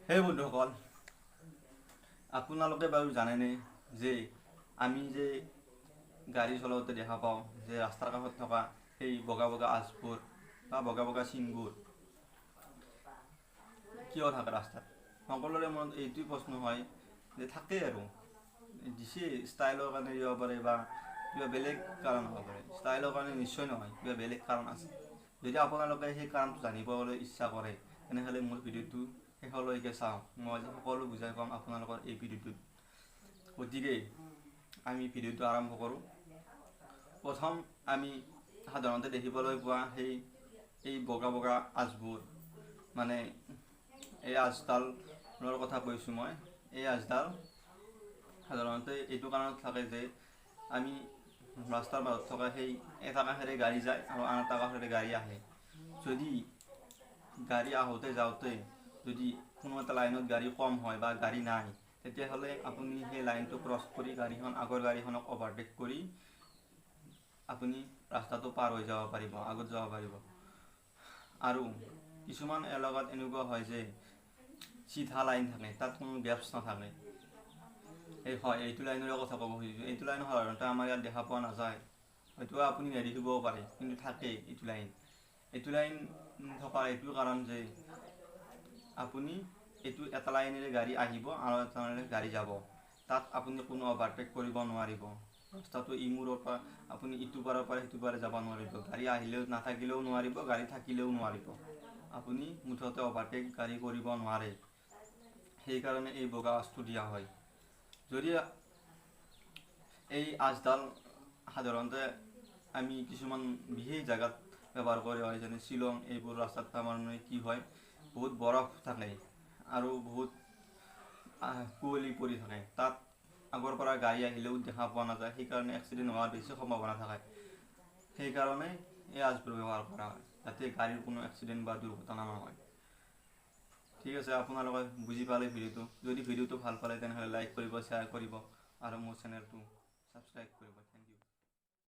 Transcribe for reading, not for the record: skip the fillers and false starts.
হে বন্ধুসকল, আপোনালোকে বাৰু জানেনে যে আমি যে গাড়ী চলাওঁতে দেখা পাওঁ যে ৰাস্তাৰ কাষত থকা সেই বগা বগা আঁচবোৰ বা বগা বগা চিনবোৰ কিয় থাকে ৰাস্তাত? সকলোৰে মনত এইটোৱে প্ৰশ্ন হয় যে থাকেই আৰু দিছে, ষ্টাইলৰ কাৰণে দিব পাৰে বা কিবা বেলেগ কাৰণ হ'ব পাৰে। ষ্টাইলৰ কাৰণে নিশ্চয় নহয়, কিবা বেলেগ কাৰণ আছে। যদি আপোনালোকে সেই কাৰণটো জানিবলৈ ইচ্ছা কৰে, তেনেহ'লে মোৰ ভিডিঅ'টো শেষলৈকে চাওক। মই আজি সকলো বুজাই ক'ম আপোনালোকৰ এই ভিডিঅ'টোত। গতিকে আমি ভিডিঅ'টো আৰম্ভ কৰোঁ। প্ৰথম আমি সাধাৰণতে দেখিবলৈ পোৱা সেই এই বগা বগা আঁচবোৰ, মানে এই আঁচডালৰ কথা কৈছোঁ মই। এই আঁচডাল সাধাৰণতে এইটো কাৰণত থাকে যে আমি ৰাস্তাৰ মাজত থকা সেই এটা কাষেৰে গাড়ী যায় আৰু আন এটা কাষেৰে গাড়ী আহে। যদি গাড়ী আহোঁতে যাওঁতে যদি কোনো এটা লাইনত গাড়ী কম হয় বা গাড়ী নাই, তেতিয়াহ'লে আপুনি সেই লাইনটো ক্ৰছ কৰি গাড়ীখন আগৰ গাড়ীখনক অভাৰটেক কৰি আপুনি ৰাস্তাটো পাৰ হৈ যাব পাৰিব, আগত যাব পাৰিব। আৰু কিছুমান এলেকাত এনেকুৱা হয় যে চিধা লাইন থাকে, তাত কোনো গেপছ নাথাকে। এই হয়, এইটো লাইনৰে কথা ক'ব খুজিছোঁ। এইটো লাইন সাধাৰণতে আমাৰ ইয়াত দেখা পোৱা নাযায়, হয়তো আপুনি নেদেখিবও পাৰে, কিন্তু থাকে এইটো লাইন। এইটো লাইন থকাৰ এইটো কাৰণ যে আপুনি এইটো এটা লাইনেৰে গাড়ী আহিব আৰু এটা লাইনেৰে গাড়ী যাব, তাত আপুনি কোনো অভাৰটেক কৰিব নোৱাৰিব। ৰাস্তাটো ইমূৰৰ পৰা আপুনি ইটো পাৰৰ পৰা সিটো পাৰে যাব নোৱাৰিব, গাড়ী আহিলেও নাথাকিলেও নোৱাৰিব, গাড়ী থাকিলেও নোৱাৰিব, আপুনি মুঠতে অভাৰটেক গাড়ী কৰিব নোৱাৰে। সেইকাৰণে এই বগা আঁচটো দিয়া হয়। যদি এই আঁচডাল সাধাৰণতে আমি কিছুমান বিশেষ জেগাত ব্যৱহাৰ কৰা হয়, যেনে শ্বিলং এইবোৰ ৰাস্তাত তাৰমানে কি হয়, বহুত বৰফ থাকে আৰু বহুত কুঁৱলী পৰি থাকে, তাত আগৰ পৰা গাড়ী আহিলেও দেখা পোৱা নাযায়, সেইকাৰণে এক্সিডেণ্ট হোৱাৰ বেছি সম্ভাৱনা থাকে। সেইকাৰণে এই আঁচবোৰ ব্যৱহাৰ কৰা হয়, যাতে গাড়ীৰ কোনো এক্সিডেণ্ট বা দুৰ্ঘটনা নহয়। ঠিক আছে, আপোনালোকে বুজি পালে ভিডিঅ'টো। যদি ভিডিঅ'টো ভাল পালে তেনেহ'লে লাইক কৰিব, শ্বেয়াৰ কৰিব আৰু মোৰ চেনেলটো ছাবস্ক্ৰাইব কৰিব।